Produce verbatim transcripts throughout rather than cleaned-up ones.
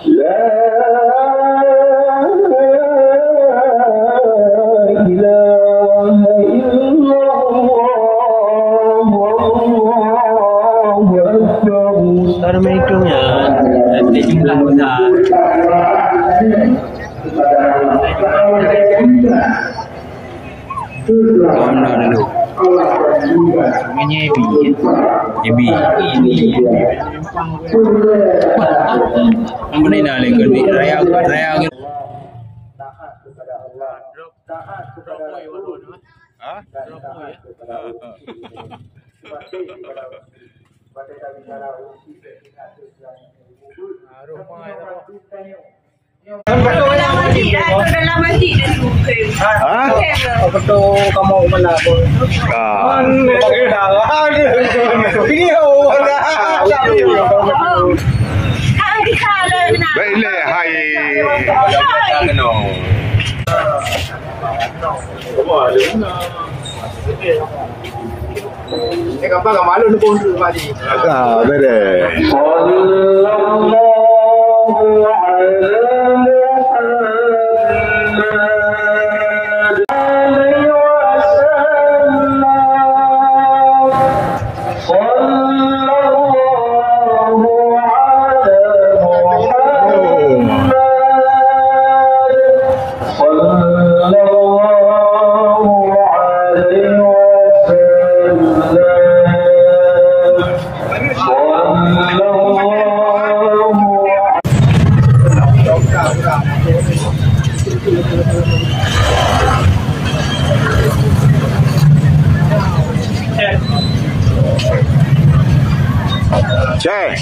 لا إله إلا الله، والله أكبر. Assalamualaikum ya. Nanti jumlah besar. Kawan dah dulu. Ini bi. Ini bi. Ini bi. Apa ni nak lagi? Raya, raya. Ha? Dalam hati, dalam hati dah suka. Ha? Okey. Apa tu kamu mana pun? Ah. Ini oh. Baiklah, hai. Eh, gampang kan malu ni pun tu tadi. Ah, beres. Sallallahu ala Muhammad. Alaihi wasallam. Sallallahu ala Muhammad. Sallallahu alaihi wasallam. Sallallahu Cek.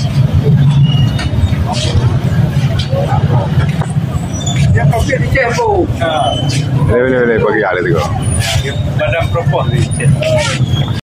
Boleh, boleh, boleh. Bagi alih tu. Badan propos ni, Cek.